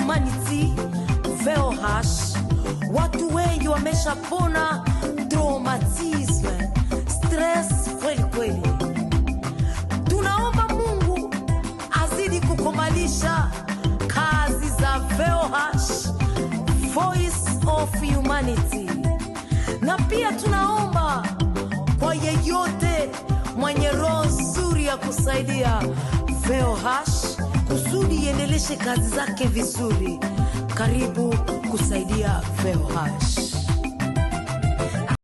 Humanity VOH, watu wengi wameshapona traumatisme, stress kweli kweli. Tunaomba Mungu azidi kukomalisha kazi za VOH, Voice of Humanity, na pia tunaomba kwa yeyote mwenye roho nzuri ya kusaidia VOH kusudi iendeleshe kazi zake vizuri. Karibu kusaidia VOH.